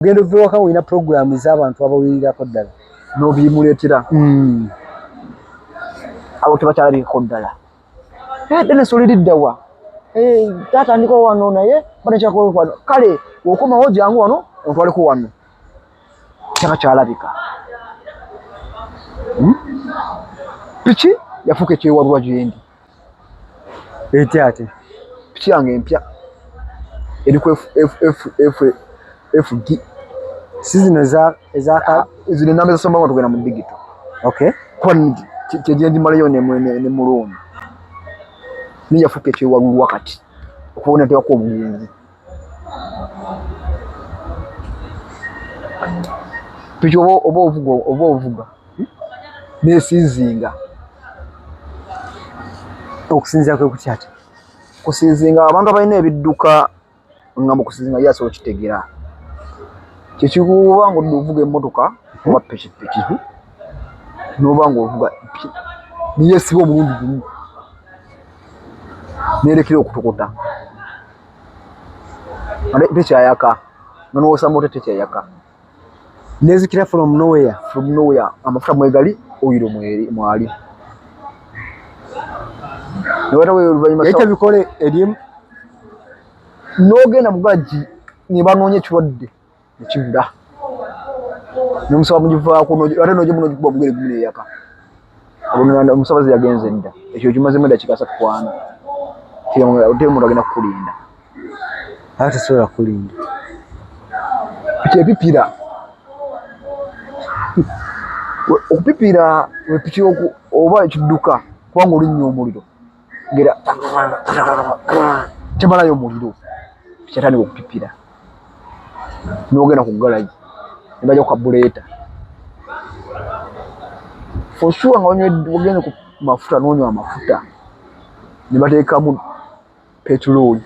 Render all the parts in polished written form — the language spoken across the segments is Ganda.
Ogenda ova ewaka olina puroguramu ez'abantu abaweererako ddala. N'obimuleetera. Abo tebakyalabikako ddala. Dennis oli lidda wa? Taata ndiko wano naye banekyakola wano. Kale okomawo jangu wano ontwaleko wano. Tebakyalabika. Piki yafuuka ekyewalulwa gyendi. Etya ate? Piki yange empya eri ku FD. Si zino eza zino enamba ezasoma nga tugenda mu digito. Okay. Kuba kyegye ngimalayo ne mulooni. Naye yafuuka ekyewalulwa kati okuba nateekako obugenzi. Piki oba ovuga nesizinga. Okusinziira kwe kutya ate? Kusinzinga abantu abalina ebidduka ngamba okusinzinga ye asobola okitegeera. Kyekikuba nga ovuga emmotoka oba pikipiki n'oba ng'ovuga neyesiba omulundi gumu nerekera okutokota tekyayaka nga n'owosa moto tekyayaka. Nezikira from nowhere. From nowhere. Amafuta mwegali, oyiro mweri mwali. Newata we oluvannyuma Yete bikole eri n'ogenda mu gaji ne banoonya ekirwadde ne kibula. N'omusaba mugivaako ate n'ogye muno ogikuba omugere gumu neyaka. Omusabazi yagenze dda. Ekyo kimazemu eddakiika 34. Teri muntu agenda kukulinda. Ate tasobola kulinda. Piki epipira. Okupipira piki oba ekidduka kubanga olinnya omuliro ngera temalayo omuliro kyatandika okupipira n'ogenda ku galagi ne bajja ku kabuleeta for sure nga wagenda ku mafuta n'onywa amafuta ne bateekamu petulooli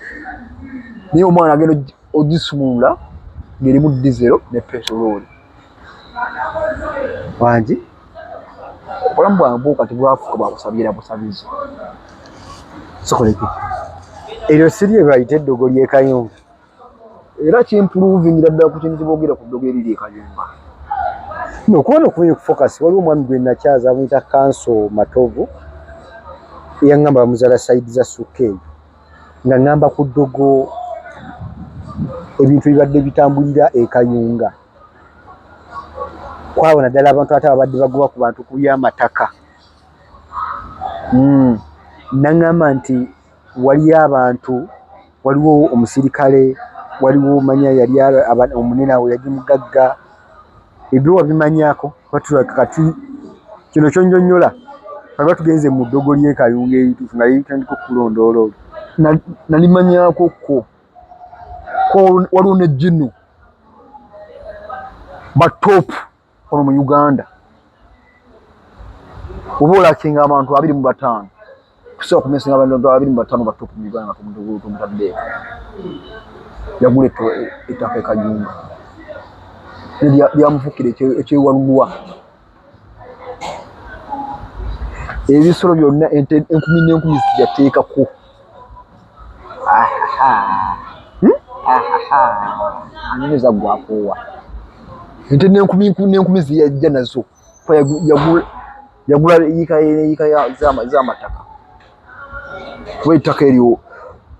naye omwana agenda ogisumulula ng'erimu dizero ne petulooli. Wangi? Obulamu bwange bwo kati bwafuuka bwa kusabira busabizi. Sikoleke. Eryo si lye bayita eddogo ly'e Kayunga. Era kimpuluvingira ddala ku kintu kye boogera ku ddogo eriri e Kayunga. No, kuba nokuba ku focus waliwo omwami gwe nakyaza amuyita Kanso Matovu yaŋŋamba bamuzala sayidi za sukka eyo nga ŋŋamba ku ddogo ebintu ebibadde bitambulira e Kayunga kwabo naddala abantu ate ababadde bagoba ku bantu ku by'amataka. Naŋŋamba nti waliyo abantu, waliwo omusirikale, waliwo manya yali omunene awo yali mugagga, ebyo wabimanyaako kati kino ky'onnyonnyola twali tugenze mu ddogo ly'e Kayunga erituufu nga litandika okukulondoola olwo. Nalimanyaako ko waliwo ne Gino ba top wano mu Uganda oba olakinga abantu 25 kusobola kumesinga abantu 25 ba top mu Uganda nga tomutaddeeko. Yagula ettaka e Kayunga lyamufukira ekyewalulwa. Ebisolo byonna ente enkumi n'enkumi ziyateekako. Anyini zaggwako wa? Ente n'enkumi n'enkumi ziyajja nazo yagula yiika yiika z'amataka kuba ettaka eryo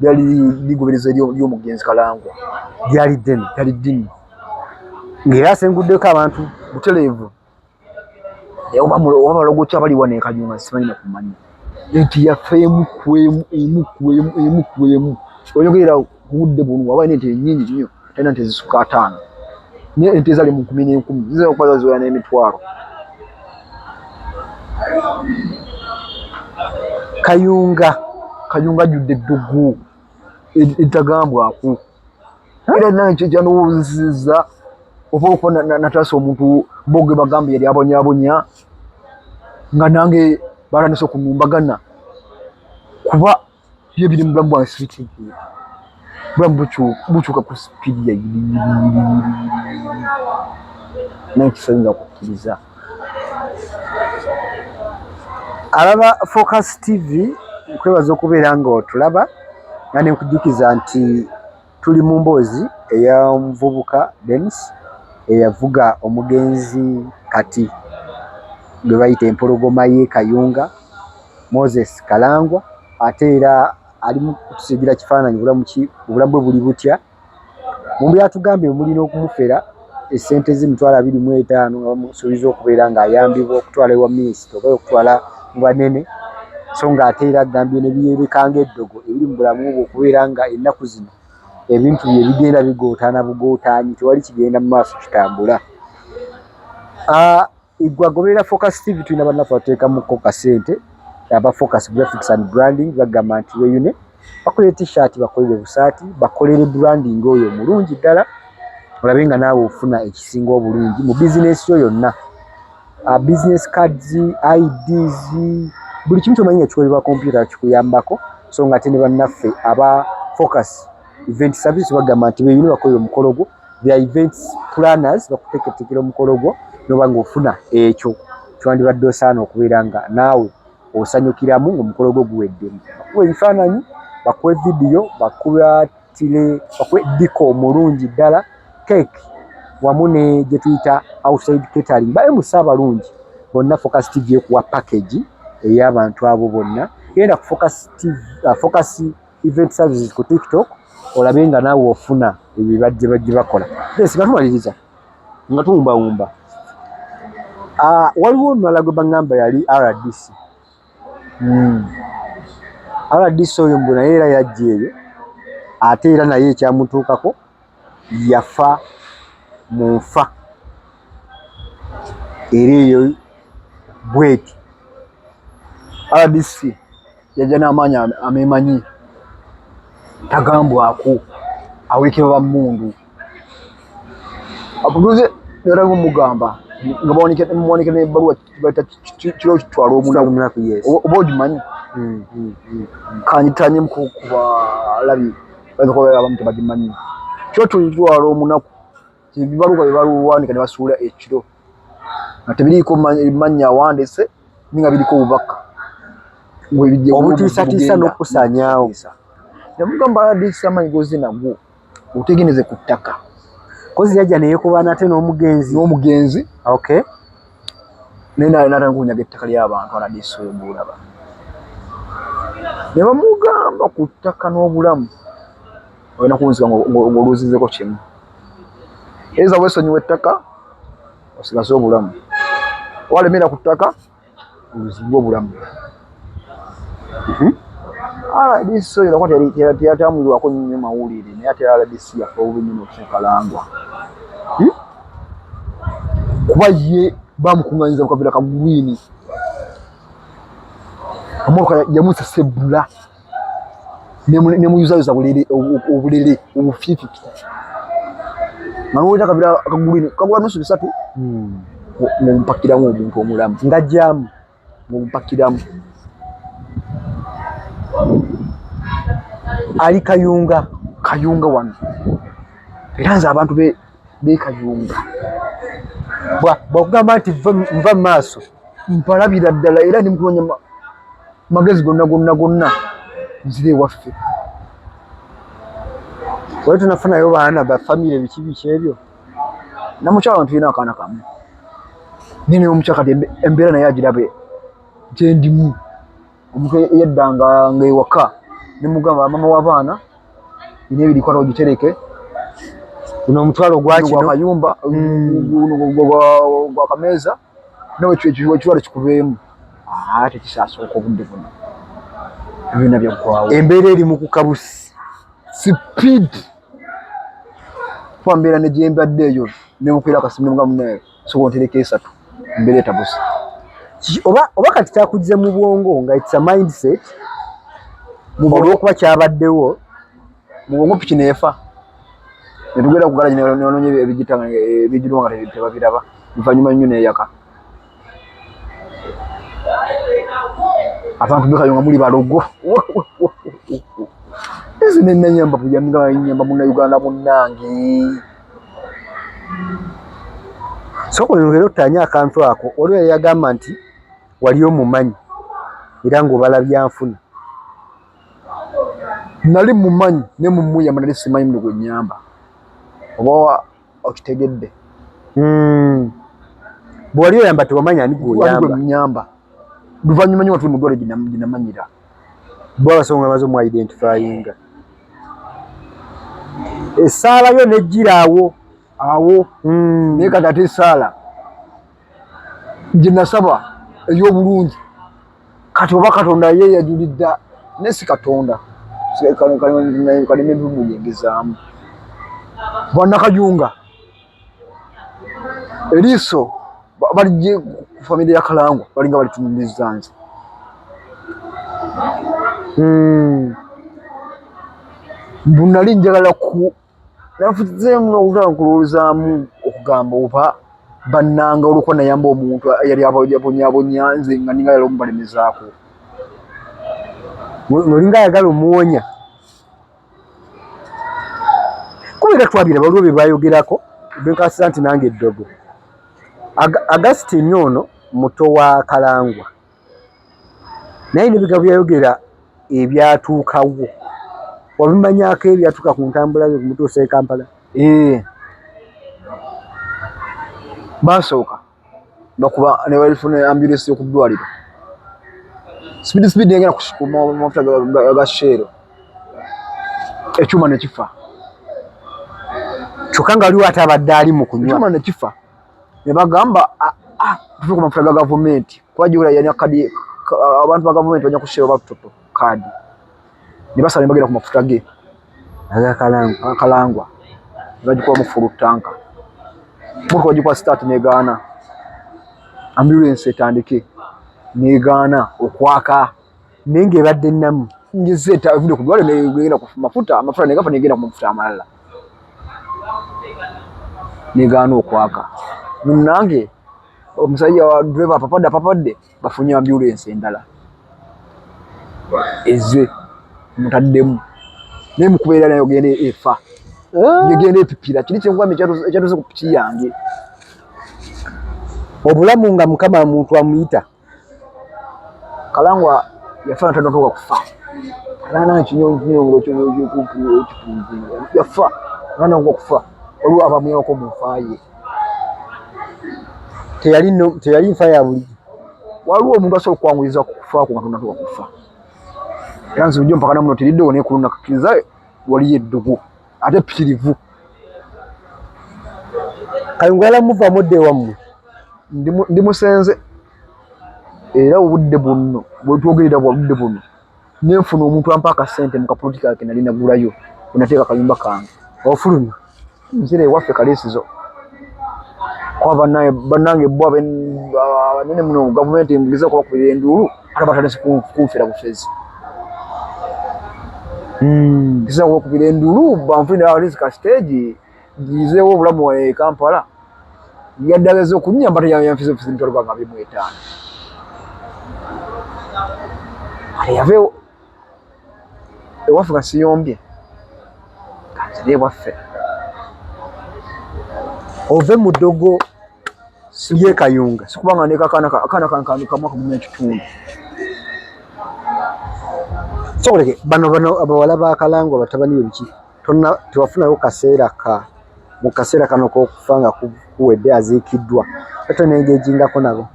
lyali ligobereza ery'omugenzi Kalangwa. Lyali ddene. Lyali ddene. Ng'era asenguddeko abantu. Butereevu. Oba balogo ki abali wano e Kayunga simanyi na kumanya. Enti yaffe emu ku emu, emu ku emu, emu ku emu. Oyogerera ku budde buno waba alina ente nnyingi nnyo, talina nte zisukka 50. Naye ente ezali mu nkumi n'enkumi ziyinza okuba ziwera n'emitwalo. Kayunga. Kayunga ajjudde eddogo eritagambwako. Era nange kyandowoozezza oba okuba nataasa omuntu bo gwe bagamba yali abonyabonya nga nange batandise okunumbagana kuba byo biri mu bulamu bwange sibitegeera. Obulamu bukyuka ku sipiidi ya yiriyiriyiriyiri nange kisayinza kukkiriza. Alaba Focus TV nkwebaza okubeera nga otulaba nga ne nkujjukiza nti tuli mu mboozi ey'omuvubuka Denis Eyavuga omugenzi kati gwe bayita empologoma y'e Kayunga, Moses Kalangwa, ate era ali mu kutusiigira kifaananyi bulamu ki, obulamu bwe buli butya. Mu byatugambye muli n'okumufera essente ze 25,000 nga bamusuubiza okubeera ng'ayambibwa okutwala ewa minisita oba okutwala mu banene, so ng'ate era agambye ne byeyoleka ng'eddogo ebiri mu bulamu bwe okubeera nga ennaku zino ebintu bye bigenda bigootaana bugootaanyi, tewali kigenda mu maaso kitambula. Igwe agoberera Focus TV, tulina bannaffe bateekamuko kasente aba Focus Graphics and Branding, bagamba nti weyune bakolere t-shirt, bakolere busaati, bakolere branding oyo omulungi ddala, olabe nga naawe ofuna ekisinga obulungi mu bizinesi yo yonna. Business cards, IDs, buli kimu kyomanyi nga kikolebwa kompyuta kikuyambako. So nga ate ne bannaffe aba Focus Event Service bagamba nti beyune bakolere omukolo gwo, their events planners bakuteeketeekera omukolo gwo noba ng'ofuna ekyo kyewandibadde osaana okubeera nga naawe osanyukiramu ng'omukolo gwo guweddemu. Bakuwa ebifaananyi, bakuwe vidiyo, bakubatire, bakuwe diko omulungi ddala, cake wamu ne gye tuyita outside catering. Ba MC abalungi bonna Focus TV ekuwa package ey'abantu abo bonna. Genda ku Focus TV, Focus Event Services ku TikTok olabe nga naawe ofuna ebyo bajje bajje bakola. Yes, nga tumaliriza nga tuwumbawumba, waliwo omulala gwe baŋŋamba yali RDC. RDC oyo mbu naye era yajja eyo, ate era naye ekyamutuukako yafa mu nfa era eyo bweti. RDC yajja n'amaanyi ameemanyi tagambwako, awekebwa bammundu abutuuze era mugamba nga bawanika n'ebbaluwa bayita kiro kitwala omunaku, oba ogimanyi? Kanyitanyemu ku balabi bayinza kuba abamu tebagimanyi. Kiro kitwala omunaku, ebibaluwa bye baluwanika ne basuula ekiro nga tebiriiko mannya awandiise, naye nga biriko obubaka obutiisatiisa n'okusaanyaawo. Namugamba, RDC, amaanyi goze nagwo otegeneze ku ttaka. Kozi yajja neyekubaana ate n'omugenzi. N'omugenzi. Okay. Naye natandika okunyaga ettaka ly'abantu. RDC oyo gwolaba ne bamugamba ku ttaka n'obulamu olina kunzika ng'oluuzizeko kimu, eza weesonyiwa ettaka osigaze obulamu, walemera ku ttaka oluzibwe obulamu. RDC oyo nakuba teyatambulirwako nnyo mawulire, naye ate RDC yafa obubi nnyo n'okukalangwa, kuba ye bamukuŋŋanyiza mu kaveera ka green, emotoka yamusesebbula nemuyuzayuza obulere obufiifi nga nowulira akaveera ka green kagula nusu 300, ng'omupakiramu omuntu omulamu. Nga jaamu. Ng'omupakiramu. Ali Kayunga. Kayunga wano, era nze abantu be Kayunga bwakugamba nti nva mu maaso, mpalabira ddala, era ndi mukunoonya magezi gonna gonna gonna nzire ewaffe. Wali tunafunayo baana ba famire, biki biki ebyo? Namukyala tulina akaana kamu, naye naye omukyala kati embeera naye agirabe gyendimu. Omuntu eyaddanga nga ewaka nemugamba, mama w'abaana, nina ebiri, kwata ogitereke. Guno omutwalo gwa kino. Gwakayumba, gwa kameeza, nawe ekirwalo kikubeemu, tekikyasooka obudde buno, byonna byaggwawo. Embeera eri mu kukabusi. Speed, kuba mbeera ne gyembadde eyo nemukwira akasimu nemugamba, munaye sobola ontereka 3, embeera etabuse. Oba kati kyakujje mu bwongo nga it's a mindset olw'okuba kyabaddewo? Mu bwongo piki neefa, netugenda ku garagi nenonya ebigita ebigirwa nga tebabiraba, luvannyuma nnyo neyaka. Abantu bekayo nga muli balogo, ezi nenanyamba buyambi nga nyamba Munnayuganda munnange. Sooka oyongere ottaanye akantu ako. Waliwo yali yagamba nti wali omumanyi era ng'obala byanfuna. Nali mumanyi, ne mumuyamba nali simanyi muno gwe nyamba, oba okitegedde? Bwewali oyamba tewamanya ani gwoyamba. Nyamba luvannyuma nyo tuli mu ddwaliro gyenamanyira. Bo abasawo nga bamaze omu-identifyinga. Essaala yo nejjira awo. Awo. Naye kati ate essaala gye nasaba ey'obulungi kati oba Katonda ye yajulidda, naye si Katonda kaleme bimuyingizaamu. Bannakajunga eriiso balijje ku famire ya Kalangwa, balinga balitunuliza nze. Mbu nali njagala ku nafuzeemu n'okutandika okulowozaamu okugamba oba bannanga olwokuba nayamba omuntu eyali abonyabonya nze nga ninga yali omubalemezaako. Olinga ayagala omuwonya. Kuba era twabira waliwo bye bayogerako benkasiza nti nange eddogo. Augustine ono muto wa Kalangwa, naye n'ebigambo byayogera ebyatuukawo wabimanyako ebyatuuka ku ntambula yo okumutuusa e Kampala? Basooka bakuba ne balifuna ambulance y'oku ddwaliro, speed speed negenda ku mafuta ga Shell, ekyuma ne kifa. Kyokka nga waliwo ate abadde ali mu kunywa. Ekyuma ne kifa ne bagamba tuve ku mafuta ga gavumenti, kuba jjukira yalina kadi, abantu ba gavumenti bajja ku Shell oba Total kaadi, ne basala ne bagenda ku mafuta ge agakalangwa, Kalangwa ne bagikubamu full tank, motoka bagikuba start negaana, ambulance etandike negaana okwaka. Naye ng'ebadde nnamu. Ngize evudde ku ddwaliro negenda ku mafuta, amafuta negafa negenda ku mafuta amalala negaana okwaka. Munnange omusajja wa driver apapadde apapadde, bafunye ambulance endala ezze mutaddemu, naye mukubeera nayo genda efa, ngegenda epipira kiri kyenkugambye ekyatuuse ku piki yange. Obulamu nga Mukama muntu amuyita. Kalangwa yafa natanatuuka kufa, yafa natanatuuka kufa, waliwo abamuyambako mu nfa ye. Teyali nfa ya bulijjo. Waliwo omuntu asobola okwanguyiza ku kufa kwo nga tonatuuka kufa. Era nze bulijjo mpakana muno teriddogo, naye ku luno nakkiriza waliyo eddogo ate ppitirivu. Kayunga yala muvaamu odda ewammwe? Ndi musenze era obudde buno bwetwogerera bwa budde buno nenfuna omuntu ampa akasente mu kapuloti kange nali nagulayo wenateeka akayumba kange. Ofulumye? Nzira ewaffe Kaliisizo, kuba bannange bo abanene muno gavumenti ngeza okubakubira enduulu ate batandise kunfera bufezi. Ngeza okubakubira enduulu banfunire at ka stage nzizeewo obulamu e Kampala. Yadde ageza okunnyamba teyanfiza ofiisi emitwalo gwange 25. Kale yava ewaffe nga siyombye, kanzire ewaffe. Ove mu ddogo ly'e Kayunga. Sikubanga ndeka akaana kange kamwaka gumu n'ekitundu. Sokoleke bano bano abawala ba Kalangwa batabani be biki tonna tewafunayo kaseera ka mu kaseera kano k'okufa nga kuwedde aziikiddwa ate n'engagingako nabo?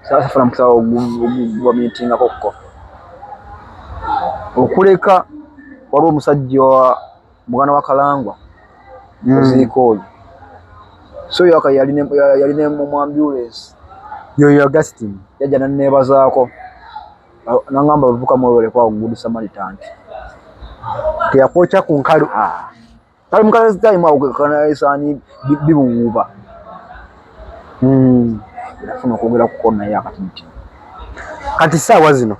Saafuna mukisa gubamiitingako kko okuleka waliwo omusajja wa muganda wa Kalangwa oziika oyo, so yaka yali ne mu ambulance yoyo Augustine yajja nanneebazaako nangamba bavuka mwewale kwa Good Samaritan. Teyakwokya ku nkalu? Kale mukazi time awo kana esaani bibuwuuba. Nafuna okwogera kuko naye akatinti. Kati ssaawa zino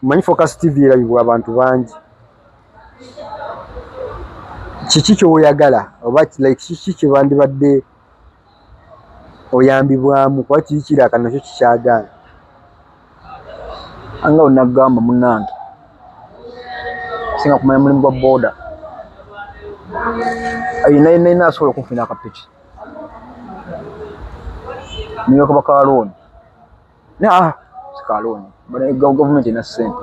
omanyi Focus TV erabibwa abantu bangi, kiki kyoyagala oba like kiki kyebandibadde oyambibwamu, kuba kiri kiraka nakyo kikyagaana? Anga wenagamba munnange singa kumanya mulimu gwa boda ayina asobola okunfunira akapiki niyo kaba ka looni, si ka looni, gavumenti erina ssente,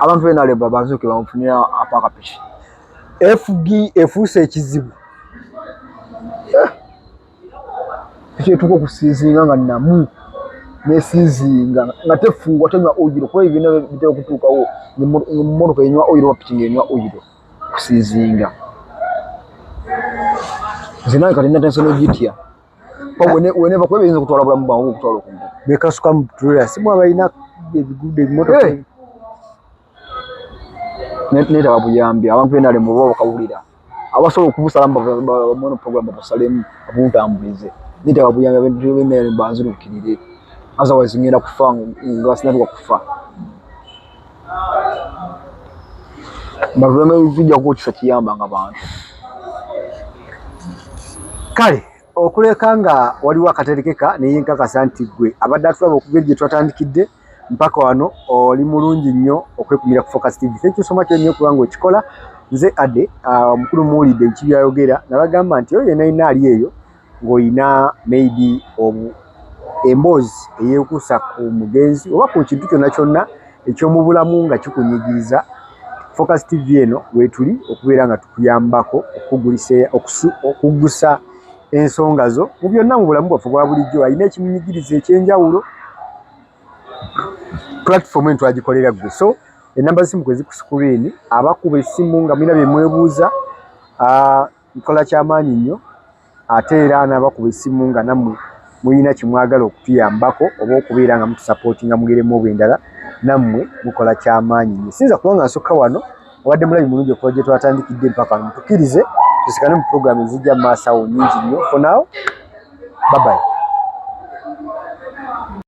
abantu bena leba bazuuke bamufunira apa akapiki. FG efuuse ekizibu. Piki etuuka okusiizinga nga namu nesiizinga nga tefuuwa, tenywa oyiro, kuba ebyo byonna bitera okutuukawo ng'emmotoka enywa oyiro oba piki ng'enywa oyiro kusiizinga. Nze nange kati natandise n'ogitya weneva kuba ebiyinza okutwala obulamu bwange okutwala okugulu bekasuka mu trailer si mwe abalina ebiguudo ebimotoka. Neetaaga buyambi abantu b'NRM bw'oba bakawulira abasobola okubusalamu bamuno program babusalemu babuntambulize. Neetaaga buyambi abantu b'NRM banzirukirire, otherwise ngenda kufa nga sinatuuka kufa. Batuleme tujjako kisa kiyambanga bantu. Kale okuleka nga waliwo akaterekeka naye nkakasa nti gwe abadde atulaba okuva eri gye twatandikidde mpaka wano oli mulungi nnyo okwekumira ku Focus TV. Thank you so much nnyo kubanga okikola. Nze Ade omukulu muwulidde biki byayogera nabagamba nti oyo yenna yenna ali eyo ng'olina maybe obu emboozi eyeekuusa ku mugenzi oba ku kintu kyonna kyonna eky'omu bulamu nga kikunyigiriza, Focus TV eno weetuli okubeera nga tukuyambako okuggusa ensonga zo mu byonna mu bulamu bwaffe obwa bulijjo. Alina ekimunyigiriza eky'enjawulo, platform eno twagikolera ggwe. So ennamba z'essimu kwezi ku screen, abakuba essimu nga mulina bye mwebuuza nkola kyamaanyi nnyo, ate era n'abakuba essimu nga nammwe mulina kye mwagala okutuyambako oba okubeera nga mutusapootinga mu ngeri emu oba endala, nammwe mukola kyamaanyi nnyo. Siyinza kuba nga nsukka wano, obadde mulabi mulungi okuva gye twatandikidde mpaka wano. Mutukkirize tusikane mu pulogulaamu ezijja mu maaso awo nnyingi nnyo. For now, bye bye.